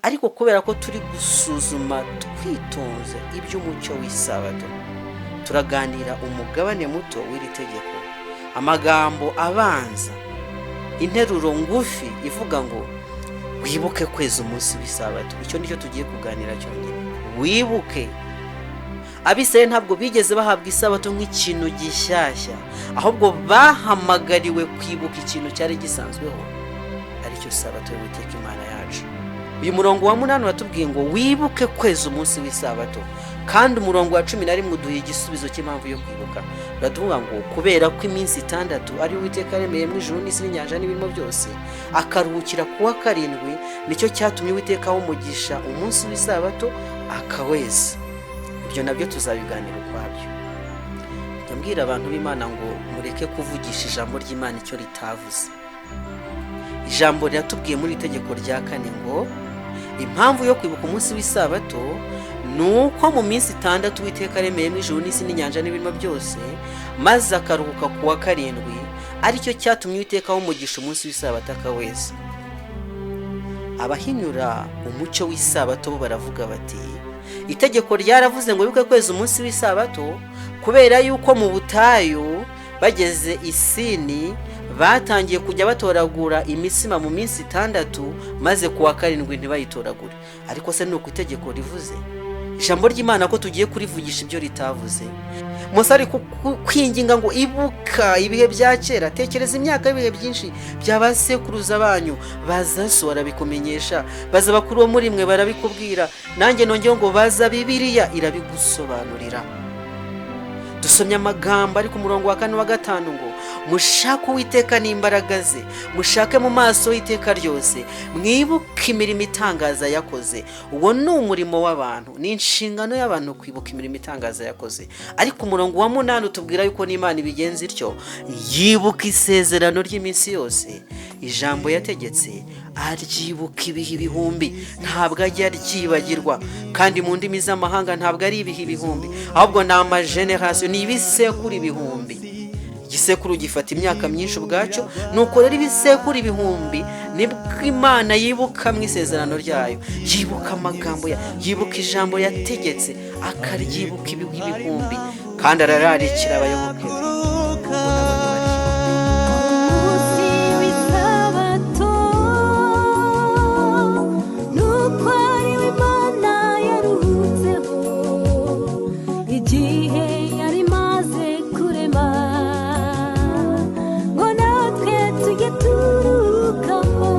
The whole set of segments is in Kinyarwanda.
Ariko kubera ko turi gusuzuma twitonze iby'umucyo w'isabato, turaganira umugabane muto w'iri tegeko, amagambo abanza, interuro ngufi ivuga ngo "Wibuke kweza umunsi w'isabato." Icyo nicyo tugiye kuganira cyonyine. Wibuke. Abisirayeli ntabwo bigeze bahabwa isabato nk'ikintu gishyashya, ahubwo bahamagariwe kwibuka ikintu cyari gisanzweho, aricyo sabato y'Uwiteka Imana yacu. Uyu murongo wa 8 uratubwiye ngo "Wibuke kweza umunsi w'isabato", kandi umurongo wa 11 uduha igisubizo cy'impamvu yo kwibuka. Uratuvuga ngo "Kubera ko iminsi 6 ari Uwiteka yaremeyemo ijuru n'isi n'inyanja n'ibirimo byose, akaruhukira ku wa karindwi, nicyo cyatumye Uwiteka umugisha umunsi w'isabato akaweza." Ibyo nabyo tuzabiganira ukwabyo. Ndabwira abantu b'Imana ngo mureke kuvugisha ijambo ry'Imana icyo ritavuze. Ijambo riratubwiye muri itegeko rya 4 ngo impamvu yo kwibuka umunsi w'isabato ni uko mu minsi 6 Uwiteka aremeyemo ijuru n'isi n'inyanja n'ibirimo byose, maze akaruhuka ku wa karindwi, aricyo cyatumye Uwiteka umugisha umunsi w'isabato akaweza. Abahinyura umucyo w'isabato bo baravuga bati "Itegeko ryaravuze ngo wibuke kweza umunsi w'isabato kubera yuko mu butayu bageze Isini batangiye kujya batoragura imitsima mu minsi 6, maze ku wa karindwi ntibayitoragure." Ariko se ni uko itegeko rivuze? Ijambo ry'Imana ko tugiye kurivugisha ibyo ritavuze? Mose ari kwinginga ngo "Ibuka ibihe bya kera, tekereza imyaka y'ibihe byinshi bya ba sekuruza banyu. Baza so barabikumenyesha, baza bakuru bo muri mwe barabikubwira, nanjye nongeyeho ngo baza Bibiliya irabigusobanurira." Dusomye amagambo ari ku murongo wa 4 wa 5 ngo "Mushake Uwiteka n'imbaraga ze, mushake mu maso y'iteka ryose, mwibuke imirimo itangaza yakoze." Uwo ni umurimo w'abantu, ni inshingano y'abantu kwibuka imirimo itangaza yakoze. Ariko umurongo wa 8 utubwira yuko n'Imana ibigenza ityo, yibuka isezerano ry'iminsi yose, ijambo yategetse aryibuka ibihe ibihumbi, ntabwo ajya aryibagirwa. Kandi mu ndimi z'amahanga ntabwo ari ibihe ibihumbi, ahubwo ni amagenerasiyo, ni ibisekuru ibihumbi. Igisekuru gifata imyaka myinshi ubwacyo. Nuko rero ibisekuru ibihumbi nibwo Imana yibuka mu isezerano ryayo, yibuka amagambo ya, yibuka ijambo yategetse, akaryibuka ibihe ibihumbi, kandi arararikira abayoboke be ngo nabo nibaryibuke. Umunsi w'isabato nuko ari Imana yaruhutseho igihe yari imaze kurema, ngo natwe tujye turukamo.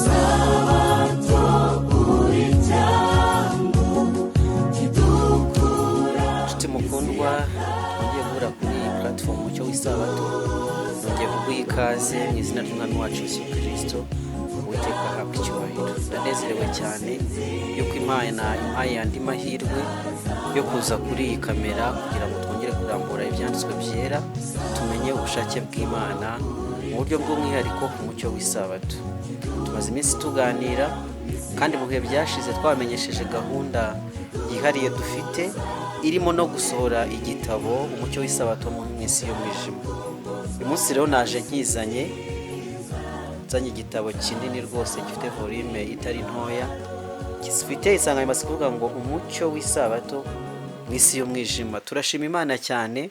Sabato uri cyangwa kidukura. Inshuti mukundwa twongeye guhura kuri iyi platform Umucyo w'Isabato, nongeye kuguha ikaze mu izina ry'Umwami wacu Yesu Kirisito. Uwiteka ahabwa icyubahiro. Ndanezerewe cyane yuko Imana impaye andi mahirwe yo kuza kuri iyi kamera kugira ngo twongere kurambura ibyanditswe byera, tumenye ubushake bw'Imana mu buryo bw'umwihariko ku mucyo w'isabato. Tumaze iminsi tuganira, kandi mu bihe byashize twabamenyesheje gahunda yihariye dufite irimo no gusohora igitabo Umucyo w'Isabato mu isi y'umwijima. Uyu munsi rero naje nkizanye, nzanye igitabo kinini rwose gifite volume itari ntoya, gifite insanganyamatsiko ivuga ngo "Umucyo w'Isabato mu isi y'umwijima". Turashima Imana cyane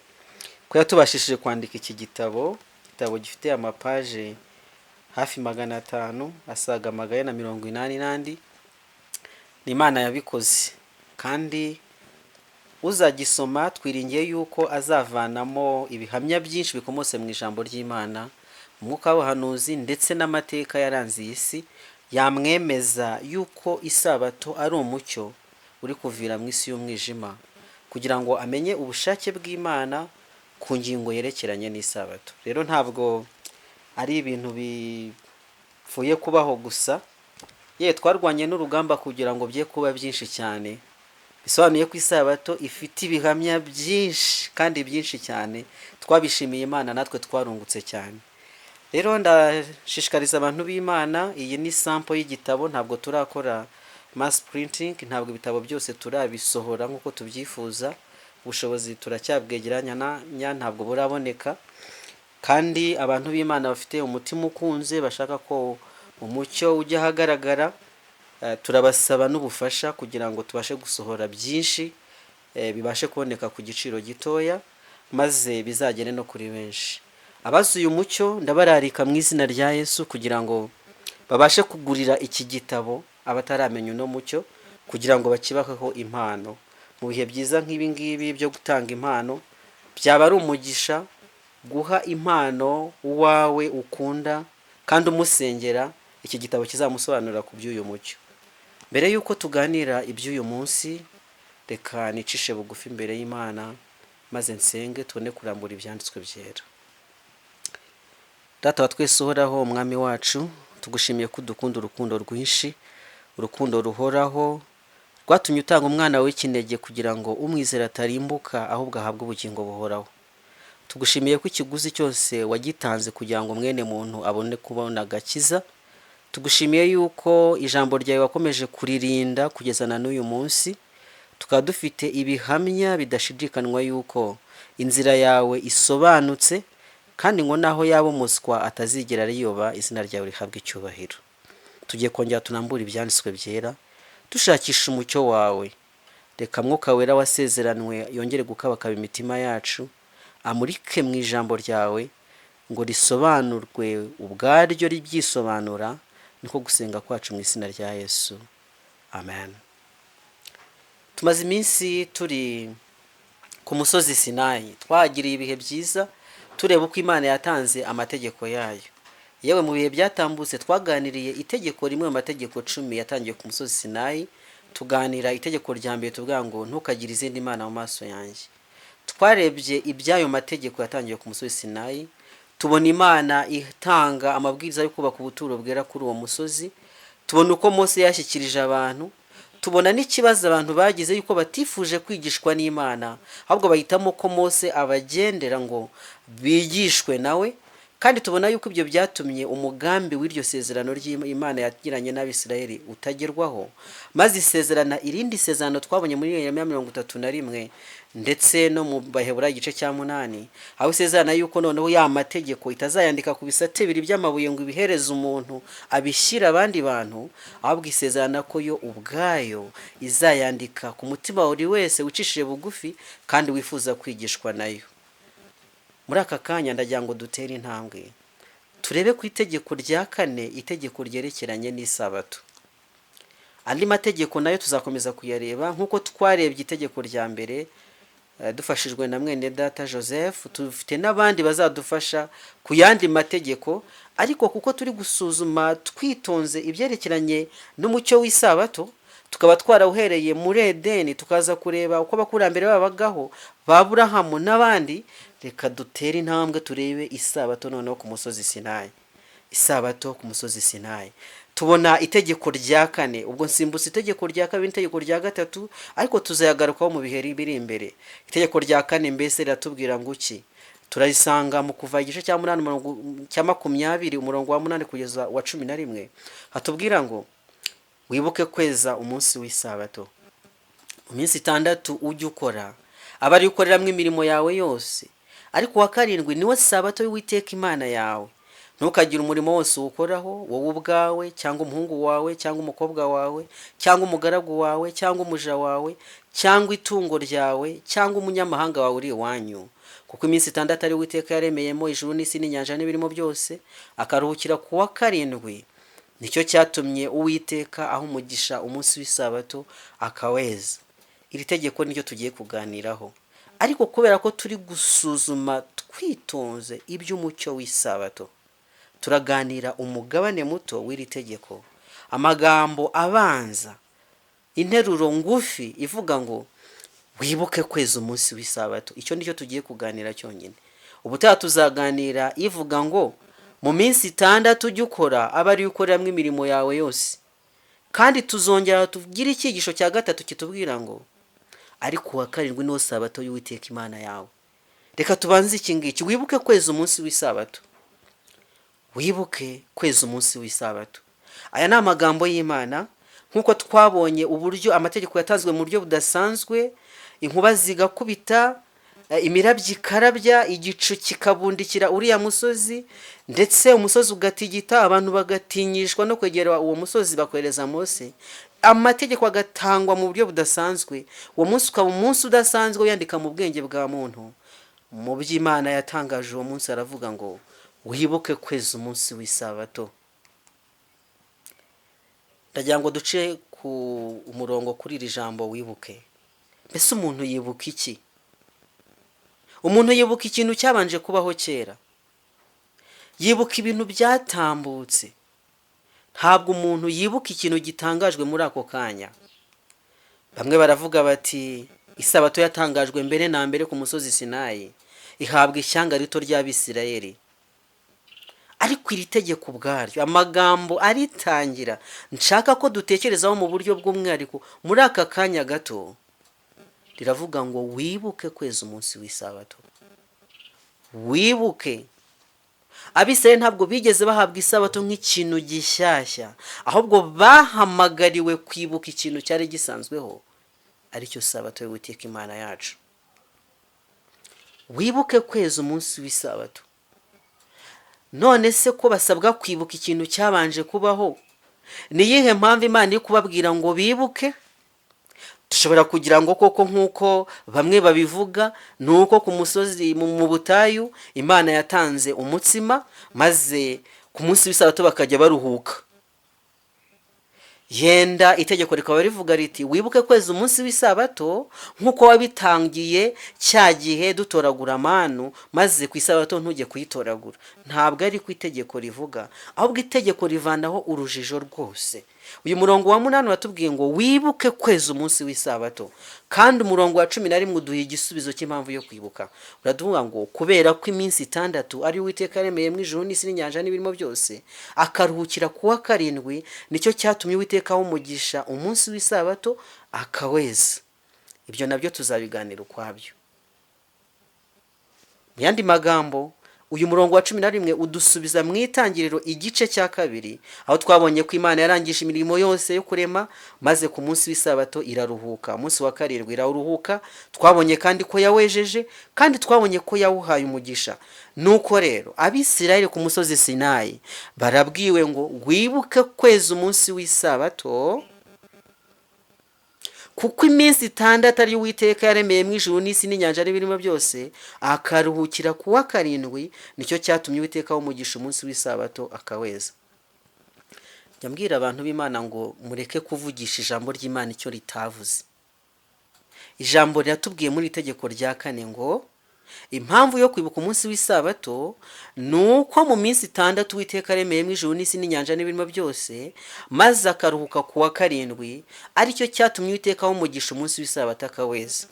ko yatubashishije kwandika iki gitabo, igitabo gifite amapaje hafi 500, asaga 480 n'andi. Ni Imana yabikoze, kandi uzagisoma twiringiye yuko azavanamo ibihamya byinshi bikomotse mu ijambo ry'Imana, umwuka w'ubuhanuzi ndetse n'amateka yaranze iyi si, yamwemeza yuko isabato ari umucyo uri kuvira mu isi y'umwijima, kugira ngo amenye ubushake bw'Imana ku ngingo yerekeranye n'isabato. Rero ntabwo ari ibintu bipfuye kubaho gusa. Ye, twarwanye n'urugamba kugira ngo bye kuba byinshi cyane, bisobanuye ko isabato ifite ibihamya byinshi kandi byinshi cyane. Twabishimiye Imana, natwe twarungutse cyane. Rero ndashishikariza abantu b'Imana, iyi ni sample y'igitabo. Ntabwo turakora mass printing, ntabwo ibitabo byose turabisohora nk'uko tubyifuza. Ubushobozi turacyabwegeranya, ntabwo buraboneka. Kandi abantu b'Imana bafite umutima ukunze, bashaka ko Umucyo ujya ahagaragara. Turabasaba n'ubufasha kugira ngo tubashe gusohora byinshi, bibashe kuboneka ku giciro gitoya, maze bizagere no kuri benshi. Abasuye umucyo ndabararika mu izina rya Yesu kugira ngo babashe kugurira iki gitabo abataramenya uno mucyo, kugira ngo bakibaheho impano. Mu bihe byiza nk'ibi ngibi byo gutanga impano, byaba ari umugisha guha impano uwawe ukunda kandi umusengera iki gitabo kizamusobanurira ku by'uyu mucyo. Mbere y'uko tuganira iby'uyu munsi, reka nicishe bugufi imbere y'Imana maze nsenge, tubone kurambura ibyanditswe byera. Data wa twese uhoraho, Umwami wacu, tugushimiye ko udukunda urukundo rwinshi, urukundo ruhoraho rwatumye utanga umwana w'ikinege kugira ngo umwizera atarimbuka ahubwo ahabwe ubugingo buhoraho. Tugushimiye ko ikiguzi cyose wagitanze kugira ngo mwene muntu abone kubona agakiza. Tugushimiye yuko ijambo ryawe wakomeje kuririnda kugeza na n'uyu munsi, tukaba dufite ibihamya bidashidikanywa yuko inzira yawe isobanutse, kandi ngo naho yaba umuswa atazigera ariyoba. Izina ryawe rihabwa icyubahiro. Tugiye kongera tunambura ibyanditswe byera dushakisha umucyo wawe. Reka Mwuka Wera wasezeranwe yongere gukabakaba imitima yacu, amurike mu ijambo ryawe ngo risobanurwe ubwaryo ribyisobanura. Niko gusenga kwacu mu izina rya Yesu, amen. Tumaze iminsi turi ku musozi Sinayi, twahagiriye ibihe byiza tureba uko Imana yatanze amategeko yayo. Yewe, mu bihe byatambutse twaganiriye itegeko rimwe mu mategeko 10 yatangiwe ku musozi Sinayi. Tuganira itegeko rya mbere, tuvuga ngo ntukagire izindi mana mu maso yanjye. Twarebye iby'ayo mategeko yatangiwe ku musozi Sinayi, tubona Imana itanga amabwiriza yo kubaka ubuturo bwera kuri uwo musozi, tubona uko Mose yashyikirije abantu, tubona n'ikibazo abantu bagize yuko batifuje kwigishwa n'Imana, ahubwo bahitamo ko Mose abagendera ngo bigishwe nawe. Kandi tubona yuko ibyo byatumye umugambi w'iryo sezerano ry'Imana yagiranye n'Abisirayeli utagerwaho, maze isezerana irindi sezerano twabonye muri Yeremiya 31 ndetse no mu Baheburayo igice cya 8, aho isezerana yuko noneho ya mategeko itazayandika ku bisate bibiri by'amabuye ngo ibihereze umuntu abishyire abandi bantu, ahubwo isezerana ko yo ubwayo izayandika ku mutima wa buri wese wicishije bugufi kandi wifuza kwigishwa nayo. Muri aka kanya ndagira ngo dutere intambwe turebe ku itegeko rya kane, itegeko ryerekeranye n'isabato. Andi mategeko nayo tuzakomeza kuyareba nk'uko twarebye itegeko rya mbere, dufashijwe na mwene data Joseph. Dufite n'abandi bazadufasha ku yandi mategeko, ariko kuko turi gusuzuma twitonze ibyerekeranye n'umucyo w'isabato, tukaba twarawuhereye muri Edeni, tukaza kureba uko abakurambere babagaho ba Aburahamu n'abandi, reka dutere intambwe turebe isabato noneho ku musozi Sinayi. Isabato ku musozi Sinayi, tubona itegeko rya kane. Ubwo nsimbutse itegeko rya kabiri n'itegeko rya gatatu, ariko tuzayagarukaho mu bihe biri imbere. Itegeko rya kane mbese riratubwira ngo iki? Turarisanga mu Kuva igice cya 8 umurongo cya 20, umurongo wa 8 kugeza wa 11. Hatubwira ngo wibuke kweza umunsi w'isabato. Mu minsi 6 ujye ukora, aba ari ukoreramo imirimo yawe yose, ariko uwa karindwi niwo sabato y'Uwiteka Imana yawe. Ntukagire umurimo wose uwukoraho, wowe ubwawe cyangwa umuhungu wawe cyangwa umukobwa wawe cyangwa umugaragu wawe cyangwa umuja wawe cyangwa itungo ryawe cyangwa umunyamahanga wawe uri iwanyu, kuko iminsi 6 ari Uwiteka yaremeyemo ijuru n'isi n'inyanja n'ibirimo byose, akaruhukira ku wa karindwi. Nicyo cyatumye Uwiteka aha umugisha umunsi w'isabato akaweza. Iri tegeko niryo tugiye kuganiraho, ariko kubera ko turi gusuzuma twitonze iby'umucyo w'isabato, turaganira umugabane muto w'iri tegeko, amagambo abanza, interuro ngufi ivuga ngo wibuke kweza umunsi w'isabato. Icyo nicyo tugiye kuganira cyonyine. Ubutaha tuzaganira ivuga ngo mu minsi 6 ujye ukora, abe ariyo ukoreramo imirimo yawe yose. Kandi tuzongera tugire icyigisho cya gatatu kitubwira ngo ariko uwa karindwi niwo sabato y'Uwiteka Imana yawe. Reka tubanze iki ngiki: wibuke kweza umunsi w'isabato. Wibuke kweza umunsi w'isabato. Aya ni amagambo y'Imana. Nk'uko twabonye uburyo amategeko yatanzwe mu buryo budasanzwe, inkuba zigakubita. imirabyo ikarabya, igicu kikabundikira uriya musozi, ndetse umusozi ugatigita, abantu bagatinyishwa no kwegera uwo musozi bakohereza Mose, amategeko agatangwa mu buryo budasanzwe, uwo munsi ukaba umunsi udasanzwe wiyandika mu bwenge bwa muntu. Mu by'Imana yatangaje uwo munsi aravuga ngo wibuke kweza umunsi w'isabato. Ndagira ngo duce ku umurongo kuri iri jambo wibuke. Mbese umuntu yibuka iki? Umuntu yibuka ikintu cyabanje kubaho kera, yibuka ibintu byatambutse. Ntabwo umuntu yibuka ikintu gitangajwe muri ako kanya. Bamwe baravuga bati isabato yatangajwe mbere na mbere ku musozi Sinayi, ihabwa ishyanga rito ry'Abisirayeli. Ariko iri tegeko ubwaryo, amagambo aritangira, nshaka ko dutekerezaho mu buryo bw'umwihariko muri aka kanya gato, riravuga ngo wibuke kweza umunsi w'isabato. Wibuke. Abisirayeli ntabwo bigeze bahabwa isabato nk'ikintu gishyashya, ahubwo bahamagariwe kwibuka ikintu cyari gisanzweho, aricyo sabato y'Uwiteka Imana yacu. Wibuke kweza umunsi w'isabato. None se ko basabwa kwibuka ikintu cyabanje kubaho, ni iyihe mpamvu Imana iri kubabwira ngo bibuke? Dushobora kugira ngo koko nk'uko bamwe babivuga, ni uko ku musozi mu butayu Imana yatanze umutsima, maze ku munsi w'isabato bakajya baruhuka. Yenda itegeko rikaba rivuga riti wibuke kweza umunsi w'isabato nk'uko wabitangiye cya gihe dutoragura amanu, maze ku isabato ntujye kuyitoragura. Ntabwo ari ko itegeko rivuga, ahubwo itegeko rivanaho urujijo rwose. Uyu murongo wa 8 watubwiye ngo wibuke kweza umunsi w'isabato, kandi umurongo wa 11 uduha igisubizo cy'impamvu yo kwibuka. Uraduha ngo kubera ko iminsi 6 ari Uwiteka yaremeyemo ijuru n'isi n'inyanja n'ibirimo byose, akaruhukira ku wa 7, nicyo cyatumye Uwiteka aha umugisha umunsi w'isabato akaweza. Ibyo nabyo tuzabiganira ukwabyo. Mu yandi magambo, uyu murongo wa 11 udusubiza mu itangiriro igice cya 2, aho twabonye ko Imana yarangije imirimo yose yo kurema, maze ku munsi w'isabato iraruhuka, umunsi wa 7 iraruhuka. Twabonye kandi ko yawejeje, kandi twabonye ko yawuhaye umugisha. Nuko rero Abisirayeli ku musozi Sinayi barabwiwe ngo wibuke kweza umunsi w'isabato, kuko iminsi 6 ari Uwiteka yaremeye mu ijuru n'isi n'inyanja n'ibirimo byose, akaruhukira ku wa 7, nicyo cyatumye Uwiteka aha umugisha umunsi w'isabato akaweza. Njya mbwira abantu b'Imana ngo mureke kuvugisha ijambo ry'Imana icyo ritavuze. Ijambo riratubwiye muri itegeko rya 4 ngo impamvu yo kwibuka umunsi w'isabato ni uko mu minsi 6 Uwiteka yaremeye mu ijuru n'isi n'inyanja n'ibirimo byose, maze akaruhuka ku wa 7, aricyo cyatumye Uwiteka aha umugisha umunsi w'isabato akaweza.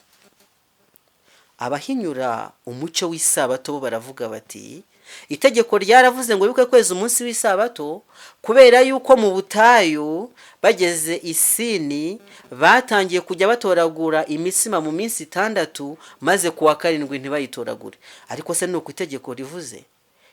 Abahinyura umucyo w'isabato bo baravuga bati itegeko ryaravuze ngo wibuke kweza umunsi w'isabato, kubera yuko mu butayu bageze i Sini batangiye kujya batoragura imitsima mu minsi 6, maze ku wa 7 ntibayitoragure. Ariko se ni uko itegeko rivuze?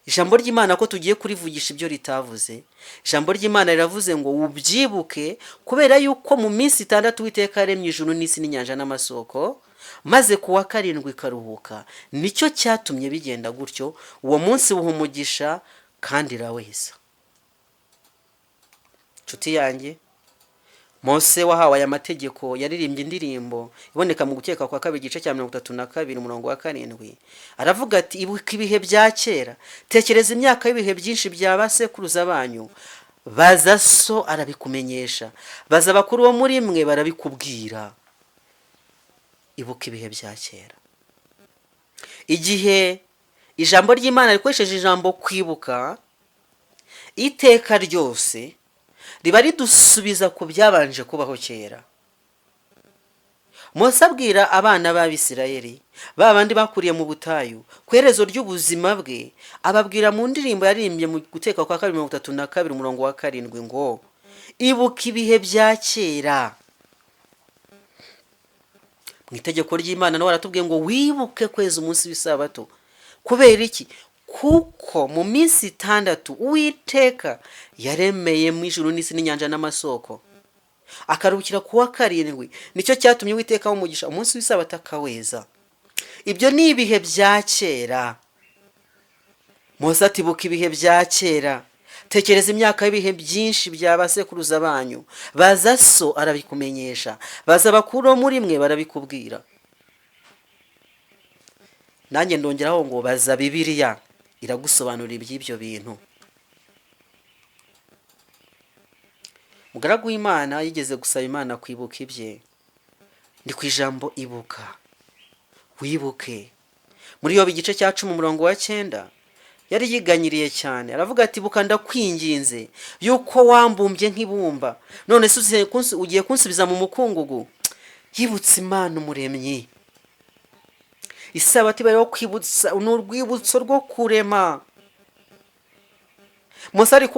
Ijambo ry'Imana ko tugiye kurivugisha ibyo ritavuze. Ijambo ry'Imana riravuze ngo ubyibuke, kubera yuko mu minsi 6 Uwiteka yaremye ijuru n'isi n'inyanja n'amasoko, maze ku wa 7 ikaruhuka, nicyo cyatumye bigenda gutyo. Uwo munsi wuha umugisha kandi iraweza. Nshuti yanjye, Mose wahawe aya mategeko yaririmbye indirimbo iboneka mu Gukeka kwa 2 igice cya 32 umurongo wa 7. Aravuga ati ibuka ibihe bya kera, tekereza imyaka y'ibihe byinshi bya basekuruza banyu, baza so arabikumenyesha, baza abakuru bo muri mwe barabikubwira. Ibuka ibihe bya kera. Igihe ijambo ry'Imana rikoresheje ijambo kwibuka, iteka ryose riba ridusubiza ku byabanje kubaho kera. Mose abwira abana b'Abisirayeli, ba bandi bakuriye mu butayu, ku iherezo ry'ubuzima bwe, ababwira mu ndirimbo yaririmbye mu Guteka kwa 2 32 umurongo wa 7 ngo ibuka ibihe bya kera. Mu itegeko ry'Imana nawe aratubwiye ngo wibuke kweza umunsi w'isabato. Kubera iki? Kuko mu minsi 6 Uwiteka yaremeye mu ijuru n'isi n'inyanja n'amasoko, akaruhukira ku wa 7, nicyo cyatumye Uwiteka aha umugisha umunsi w'isabato akaweza. Ibyo ni ibihe bya kera. Mose ati: "Ibuka ibihe bya kera, tekereza imyaka y'ibihe byinshi bya ba sekuruza banyu. Baza so arabikumenyesha, baza bakuru bo muri mwe barabikubwira." Nanjye ndongeraho ngo baza Bibiliya, iragusobanurira iby'ibyo bintu. Mugaragu w'Imana yigeze gusaba Imana kwibuka ibye. Ni ku ijambo ibuka, wibuke. Muri Yobu igice cya 10 umurongo wa 9, yari yiganyiriye cyane, aravuga ati: "Ibuka ndakwinginze yuko wambumbye nk'ibumba, none se ugiye kunsubiza mu mukungugu?" Yibutse Imana umuremyi. Isabato ibayeho kwibutsa, ni urwibutso rwo kurema. Mose ari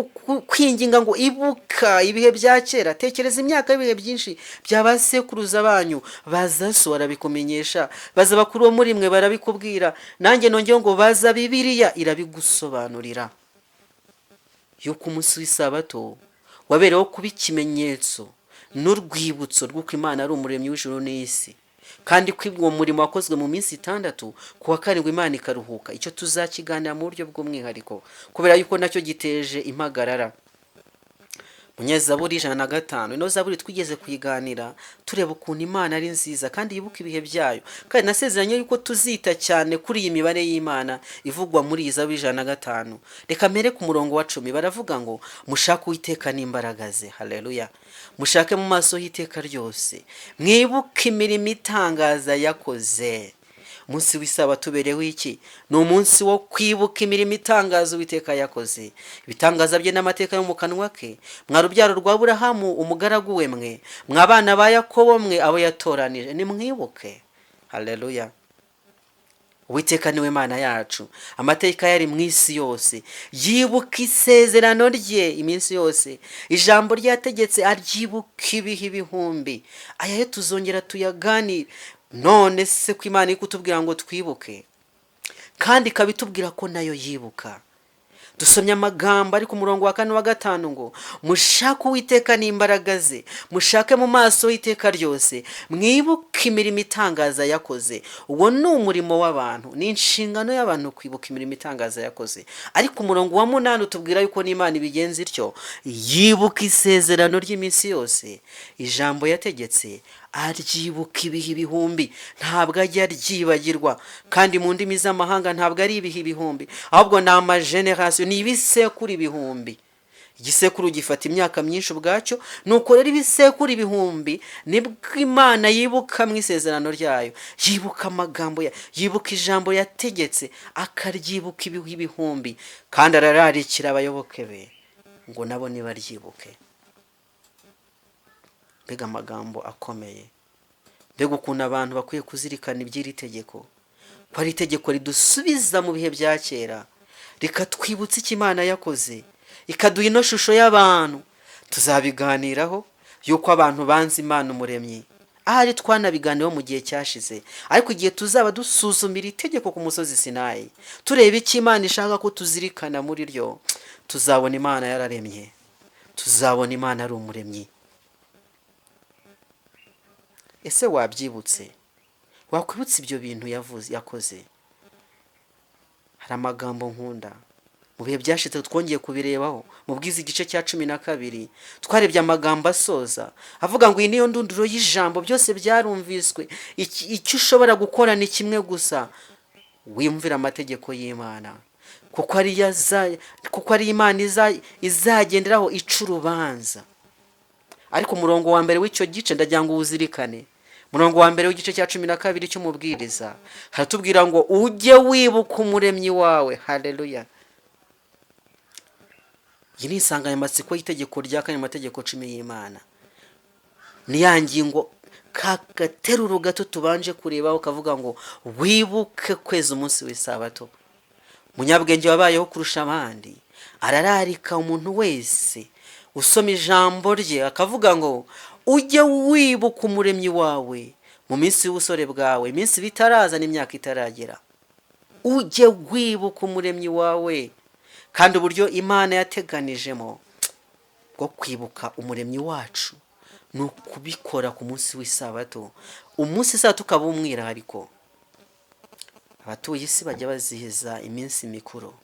kwinginga ngo ibuka ibihe bya kera, tekereza imyaka y'ibihe byinshi bya ba sekuruza banyu, baza so barabikumenyesha, baza bakuru bo muri mwe barabikubwira. Nanjye nongeyeho ngo baza Bibiliya irabigusobanurira, yuko umunsi w'isabato wabereyeho kuba ikimenyetso n'urwibutso rw'uko Imana ari umuremyi w'ijuru n'isi, kandi ko uwo murimo wakozwe mu minsi 6, ku wa 7 Imana ikaruhuka. Icyo tuzakiganira mu buryo bw'umwihariko, kubera yuko nacyo giteje impagarara. Munyezaburi 105, ino zaburi twigeze kuyiganira tureba ukuntu Imana ari nziza kandi yibuka ibihe byayo, kandi nasezeranye yuko tuzita cyane kuri iyi mibare y'Imana ivugwa muri iyi zaburi 105. Reka mpere ku murongo wa 10. Baravuga ngo: "Mushake Uwiteka n'imbaraga ze." Haleluya! "Mushake mu maso y'iteka ryose, mwibuke imirimo itangaza yakoze." Umunsi w'isabato ubereyeho iki? Ni umunsi wo kwibuka imirimo itangaza Uwiteka yakoze, ibitangaza bye n'amateka yo mu kanwa ke. Mwa rubyaro rwa Aburahamu umugaragu we mwe, mwa bana ba Yakobo mwe abo yatoranije, nimwibuke. Haleluya! Uwiteka niwe Mana yacu, amateka yari mu isi yose. Yibuka isezerano rye iminsi yose, ijambo ryategetse aryibuka ibihe ibihumbi. Aya yo tuzongera tuyaganire. None se ko Imana iri kutubwira ngo twibuke, kandi ikaba itubwira ko nayo yibuka? Dusomye amagambo ari ku murongo wa 4 wa 5 ngo: "Mushake Uwiteka n'imbaraga ze, mushake mu maso y'iteka ryose, mwibuke imirimo itangaza yakoze." Uwo ni umurimo w'abantu, ni inshingano y'abantu kwibuka imirimo itangaza yakoze. Ariko umurongo wa 8 utubwira yuko n'Imana ibigenza ityo, yibuka isezerano ry'iminsi yose, ijambo yategetse aryibuka ibihe ibihumbi, ntabwo ajya aryibagirwa. Kandi mu ndimi z'amahanga ntabwo ari ibihe ibihumbi, ahubwo ni amagenerasiyo, ni ibisekuru ibihumbi. Igisekuru gifata imyaka myinshi ubwacyo. Nuko rero ibisekuru ibihumbi nibwo Imana yibuka mu isezerano ryayo, yibuka amagambo ya, yibuka ijambo yategetse, akaryibuka ibihe ibihumbi, kandi arararikira abayoboke be ngo nabo nibaryibuke. Mbega amagambo akomeye! Mbega ukuntu abantu bakwiye kuzirikana iby'iri tegeko, ko ari itegeko ridusubiza mu bihe bya kera, rikatwibutsa icyo Imana yakoze, ikaduha ino shusho y'abantu. Tuzabiganiraho yuko abantu banze Imana umuremyi. Ahari twanabiganiyeho mu gihe cyashize, ariko igihe tuzaba dusuzumira itegeko ku musozi Sinayi, tureba icyo Imana ishaka ko tuzirikana muri ryo, tuzabona Imana yararemye, tuzabona Imana ari umuremyi. Ese wabyibutse? Wakwibutsa ibyo bintu yavuze, yakoze? Hari amagambo nkunda. Mu bihe byashize twongeye kubirebaho mu Bwiza igice cya 12, twarebye amagambo asoza avuga ngo iyi niyo ndunduro y'ijambo, byose byarumviswe. Icyo ushobora gukora ni kimwe gusa: wimvira amategeko y'Imana, kuko ari Imana izagenderaho ica urubanza. Ariko umurongo wa mbere w'icyo gice ndagira ngo uwuzirikane. Umurongo wa mbere w'igice cya 12 cy'Umubwiriza haratubwira ngo ujye wibuka umuremyi wawe. Haleluya! Iyi ni insanganyamatsiko y'itegeko rya kane mu mategeko 10 y'Imana. Ni ya ngingo, ka gateruro gato tubanje kurebaho kavuga ngo wibuke kweza umunsi w'isabato. Munyabwenge wabayeho kurusha abandi arararika umuntu wese usoma ijambo rye, akavuga ngo ujye wibuka umuremyi wawe mu minsi y'ubusore bwawe, iminsi bitaraza n'imyaka itaragera. Ujye wibuka umuremyi wawe. Kandi uburyo Imana yateganijemo bwo kwibuka umuremyi wacu ni ukubikora ku munsi w'isabato, umunsi isabato ukaba umwihariko. Abatuye isi bajya bazihiza iminsi mikuru,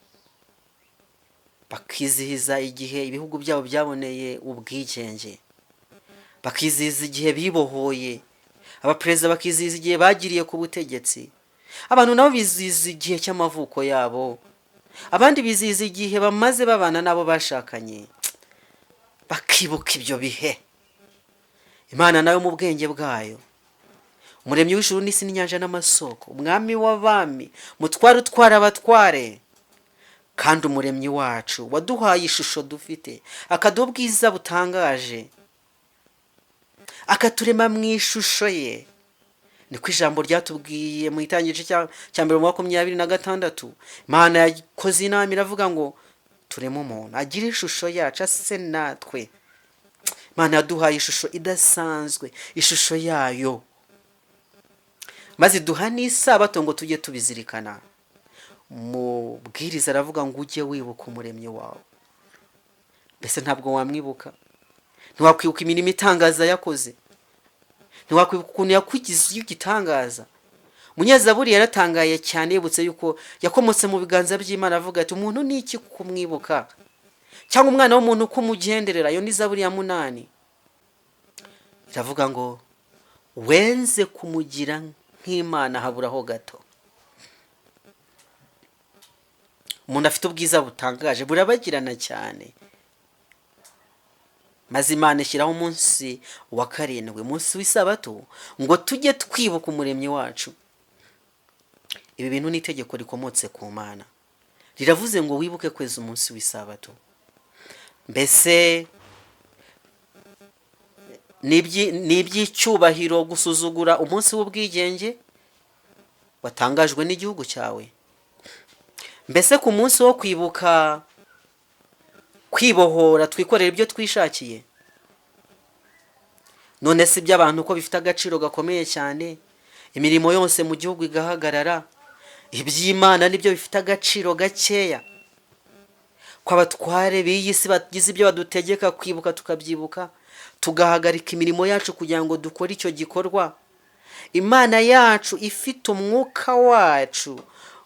bakizihiza igihe ibihugu byabo byaboneye ubwigenge, bakizihiza igihe bibohoye, abaperezida bakizihiza igihe bagiriye ku butegetsi, abantu nabo bizihiza igihe cy'amavuko yabo, abandi bizihiza igihe bamaze babana n'abo bashakanye, bakibuka ibyo bihe. Imana nayo mu bwenge bwayo, umuremyi w'ijuru n'isi n'inyanja n'amasoko, umwami w'abami, mutware utwara abatware, kandi umuremyi wacu waduhaye ishusho dufite, akaduha ubwiza butangaje, akaturema mu ishusho ye. Niko ijambo ryatubwiye mu itangiriro cya mbere mu 26. Imana yakoze inama iravuga ngo tureme umuntu agire ishusho yacu, ase natwe. Imana yaduhaye ishusho idasanzwe, ishusho yayo, maze iduha n'isabato ngo tujye tubizirikana. Mubwiriza aravuga ngo ujye wibuka umuremyi wawe. Mbese ntabwo wamwibuka? Ntiwakwibuka imirimo itangaza yakoze? Ntiwakwibuka ukuntu yakugize igitangaza? Munyezaburi yaratangaye cyane yibutse yuko yakomotse mu biganza by'Imana, avuga ati umuntu ni iki kumwibuka, cyangwa umwana w'umuntu kumugenderera? Iyo ni zaburi ya 8. Iravuga ngo wenze kumugira nk'Imana haburaho gato. Umuntu afite ubwiza butangaje, burabagirana cyane. Maze Imana ishyiraho umunsi wa 7, umunsi w'isabato, ngo tujye twibuka umuremyi wacu. Ibi bintu ni itegeko rikomotse ku Mana, riravuze ngo wibuke kweza umunsi w'isabato. Mbese ni iby'icyubahiro gusuzugura umunsi w'ubwigenge watangajwe n'igihugu cyawe? Mbese ku munsi wo kwibuka kwibohora twikorera ibyo twishakiye? None si iby'abantu ko bifite agaciro gakomeye cyane, imirimo yose mu gihugu igahagarara, iby'Imana nibyo bifite agaciro gakeya? Ko abatware b'iyi si bagize ibyo badutegeka kwibuka tukabyibuka, tugahagarika imirimo yacu kugira ngo dukore icyo gikorwa. Imana yacu ifite umwuka wacu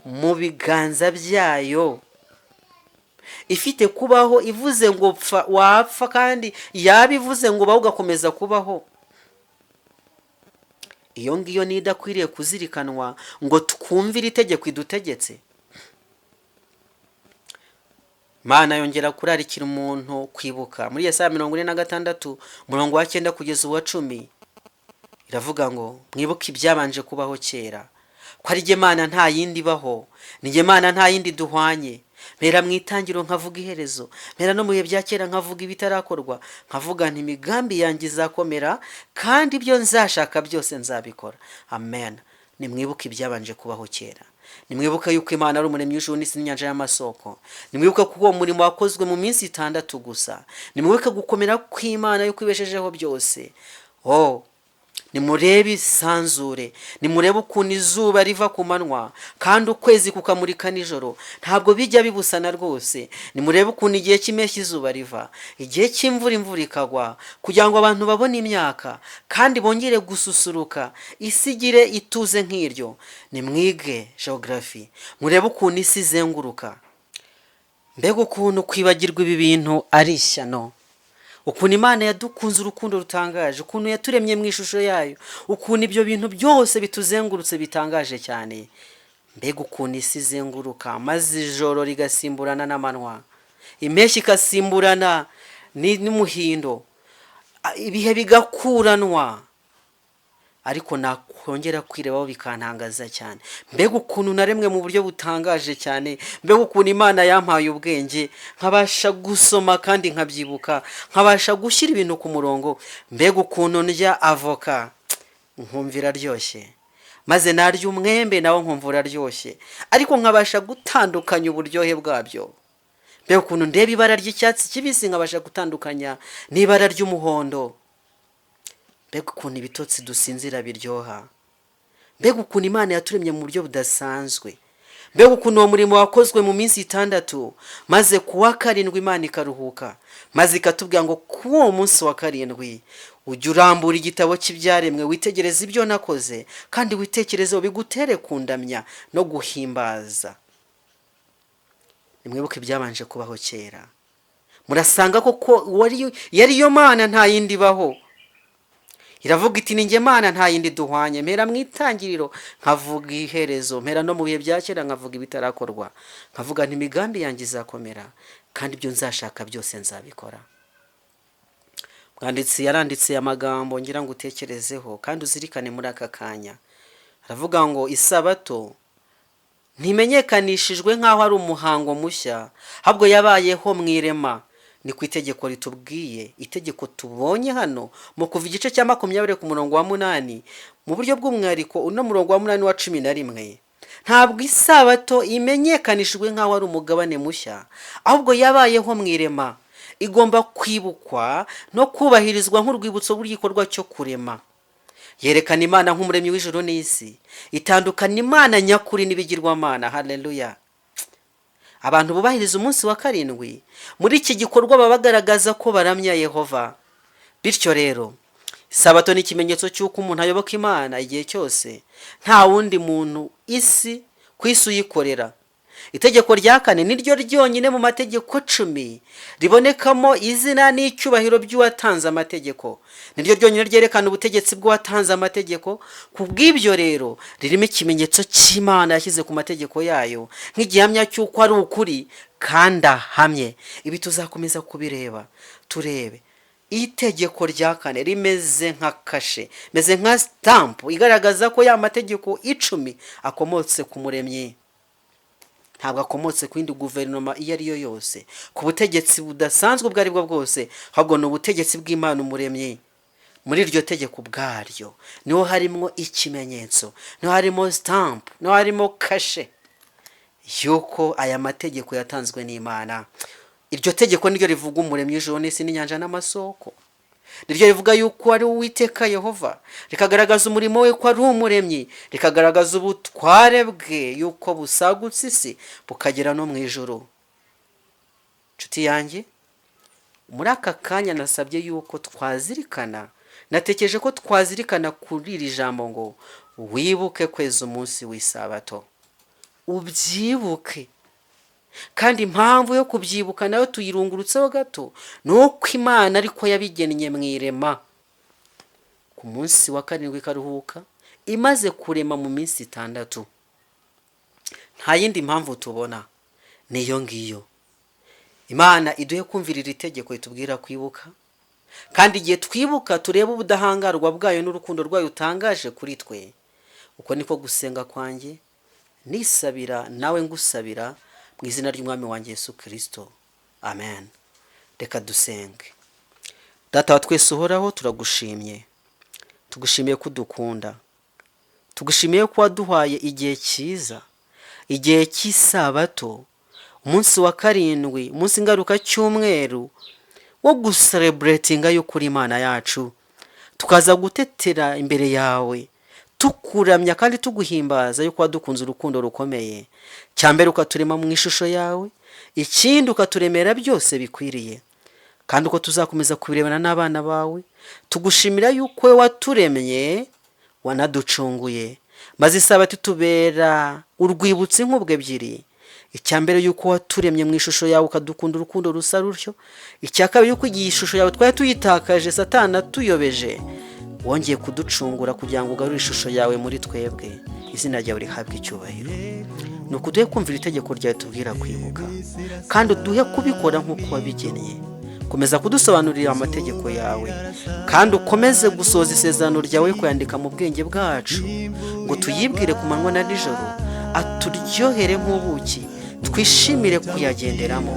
mu biganza byayo, ifite kubaho ivuze ngo pfa wapfa, kandi yaba ivuze ngo baho ugakomeza kubaho. Iyo ngiyo ni idakwiriye kuzirikanwa ngo twumvire itegeko idutegetse. Imana yongera kurarikira umuntu kwibuka muri Yesaya 46 umurongo wa 9 kugeza uwa 10, iravuga ngo mwibuke ibyabanje kubaho kera, ko ari jye Mana nta yindi ibaho, ni jye Mana nta yindi duhwanye. Mpera mu itangiriro nkavuga iherezo, mpera no mu bihe bya kera nkavuga ibitarakorwa, nkavuga nti imigambi yanjye izakomera, kandi ibyo nzashaka byose nzabikora. Amen. Nimwibuke ibyabanje kubaho kera. Nimwibuke yuko Imana ari umuremyi w'ijuru n'isi n'inyanja y'amasoko. Nimwibuke ko uwo murimo wakozwe mu minsi 6 gusa. Nimwibuke gukomera kw'Imana yuko ibeshejeho byose. Oh, nimurebe isanzure, nimurebe ukuntu izuba riva ku manywa kandi ukwezi kukamurika nijoro, ntabwo bijya bibusana rwose. Nimurebe ukuntu igihe cy'impeshyi izuba riva, igihe cy'imvura imvura ikagwa, kugira ngo abantu babone imyaka kandi bongere gususuruka, isi igire ituze nk'iryo. Nimwige geography, murebe ukuntu isi izenguruka. Mbega ukuntu kwibagirwa ibi bintu ari ishyano! Ukuntu Imana yadukunze urukundo rutangaje, ukuntu yaturemye mu ishusho yayo, ukuntu ibyo bintu byose bituzengurutse bitangaje cyane. Mbega ukuntu isi izenguruka, maze ijoro rigasimburana n'amanywa, impeshyi igasimburana n'umuhindo, ibihe bigakuranwa. Ariko nakongera kwirebaho bikantangaza cyane. Mbega ukuntu naremwe mu buryo butangaje cyane, mbega ukuntu Imana yampaye ubwenge, nkabasha gusoma kandi nkabyibuka, nkabasha gushyira ibintu ku murongo. Mbega ukuntu ndya avoka nkumva iraryoshye, maze narya umwembe nawo nkumva uraryoshye, ariko nkabasha gutandukanya uburyohe bwabyo. Mbega ukuntu ndeba ibara ry'icyatsi kibisi nkabasha gutandukanya n'ibara ry'umuhondo. Mbega ukuntu ibitotsi dusinzira biryoha. Mbega ukuntu Imana yaturemye mu buryo budasanzwe. Mbega ukuntu uwo murimo wakozwe mu minsi 6, maze ku wa 7 Imana ikaruhuka, maze ikatubwira ngo ku uwo munsi wa 7 ujye urambura igitabo cy'ibyaremwe, witegereze ibyo nakoze, kandi witekerezeho bigutere kundamya no guhimbaza. Nimwibuke ibyabanje kubaho kera, murasanga koko yari yo Mana, nta yindi ibaho. Iravuga iti ninjye Mana, nta yindi duhwanye. Mpera mu itangiriro nkavuga iherezo, mpera no mu bihe bya kera nkavuga ibitarakorwa, nkavuga nti imigambi yanjye izakomera, kandi ibyo nzashaka byose nzabikora. Mwanditsi yaranditse amagambo ngira ngo utekerezeho kandi uzirikane muri aka kanya. Aravuga ngo isabato ntimenyekanishijwe nk'aho ari umuhango mushya, ahubwo yabayeho mu irema. Ni ku itegeko ritubwiye, itegeko tubonye hano mu Kuva igice cya 20 ku murongo wa 8, mu buryo bw'umwihariko uno murongo wa 8 wa 11. Ntabwo isabato imenyekanishijwe nk'aho ari umugabane mushya, ahubwo yabayeho mu irema. Igomba kwibukwa no kubahirizwa nk'urwibutso rw'igikorwa cyo kurema. Yerekana Imana nk'umuremyi w'ijuru n'isi, itandukana Imana nyakuri n'ibigirwamana. Haleluya! Abantu bubahiriza umunsi wa 7 muri iki gikorwa baba bagaragaza ko baramya Yehova. Bityo rero isabato ni ikimenyetso cy'uko umuntu ayoboka Imana igihe cyose, nta wundi muntu isi ku isi uyikorera. Itegeko rya 4 niryo ryonyine mu mategeko 10 ribonekamo izina n'icyubahiro by'uwatanze amategeko. Niryo ryonyine ryerekana ubutegetsi bw'uwatanze amategeko. Ku bw'ibyo rero ririmo ikimenyetso cy'Imana yashyize ku mategeko yayo nk'igihamya cy'uko ari ukuri kandi ahamye. Ibi tuzakomeza kubireba, turebe. Itegeko rya 4 rimeze nka kashe, meze nka sitampu igaragaza ko ya mategeko 10 akomotse ku muremyi. Ntabwo akomotse ku yindi guverinoma iyo ari yo yose, ku butegetsi budasanzwe ubwo ari bwo bwose, ahubwo ni ubutegetsi bw'Imana umuremyi. Muri iryo tegeko ubwaryo niho harimo ikimenyetso, niho harimo sitampu, niho harimo kashe y'uko aya mategeko yatanzwe n'Imana. Iryo tegeko niryo rivuga umuremyi w'ijuru n'isi n'inyanja n'amasoko. Niryo rivuga yuko ari Uwiteka Yehova, rikagaragaza umurimo we ko ari umuremyi, rikagaragaza ubutware bwe yuko busagutse isi bukagera no mu ijuru. Nshuti yanjye, muri aka kanya nasabye yuko twazirikana, natekereje ko twazirikana kuri iri jambo ngo wibuke kweza umunsi w'isabato, ubyibuke. Kandi impamvu yo kubyibuka nayo tuyirungurutseho gato, ni uko Imana ariko yabigennye mu irema. Ku munsi wa 7 ikaruhuka, imaze kurema mu minsi 6. Nta yindi mpamvu tubona, niyo ngiyo. Imana iduhe kumvira iri tegeko ritubwira kwibuka, kandi igihe twibuka turebe ubudahangarwa bwayo n'urukundo rwayo rutangaje kuri twe. Uko niko gusenga kwanjye, nisabira nawe ngusabira mu izina ry'Umwami wanjye Yesu Kristo. Amen. Reka dusenge. Data wa twese uhoraho, turagushimye. Tugushimiye ko udukunda. Tugushimiye ko waduhaye igihe cyiza, igihe cy'isabato, umunsi wa 7, umunsi ngaruka cy'umweru wo gusereburetinga y'ukuri Imana yacu. Tukaza gutetera imbere yawe, tukuramya kandi tuguhimbaza yuko wadukunze urukundo rukomeye. Cyambere ukaturema mu ishusho yawe, ikindi ukaturemera byose bikwiriye. Kandi uko tuzakomeza kubirebana n'abana bawe, tugushimira yuko waturemye, wanaducunguye. Maze isabato itubera urwibutso inkubwe ebyiri. Icya mbere yuko waturemye mu ishusho yawe ukadukunda urukundo rusa rutyo. Icya kabiri yuko igihe ishusho yawe twari tuyitakaje Satani atuyobeje, wongeye kuducungura kugira ngo ugarure ishusho yawe muri twebwe. Izina ryawe rihabwe icyubahiro. Ni ukuduhe kumvira itegeko ryawe tubwira kwibuka, kandi uduhe kubikora nk'uko wabigennye. Komeza kudusobanurira amategeko yawe, kandi ukomeze gusohoza isezerano ryawe kuyandika mu bwenge bwacu, ngo tuyibwire ku manywa na nijoro, aturyohere nk'ubuki, twishimire kuyagenderamo.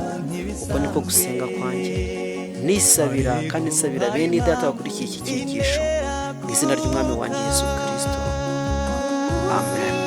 Uko niko gusenga kwanjye, nisabira kandi nsabira bene data bakurikiye iki cyigisho, mu izina ry'Umwami wanjye Yesu Kristo. Amen.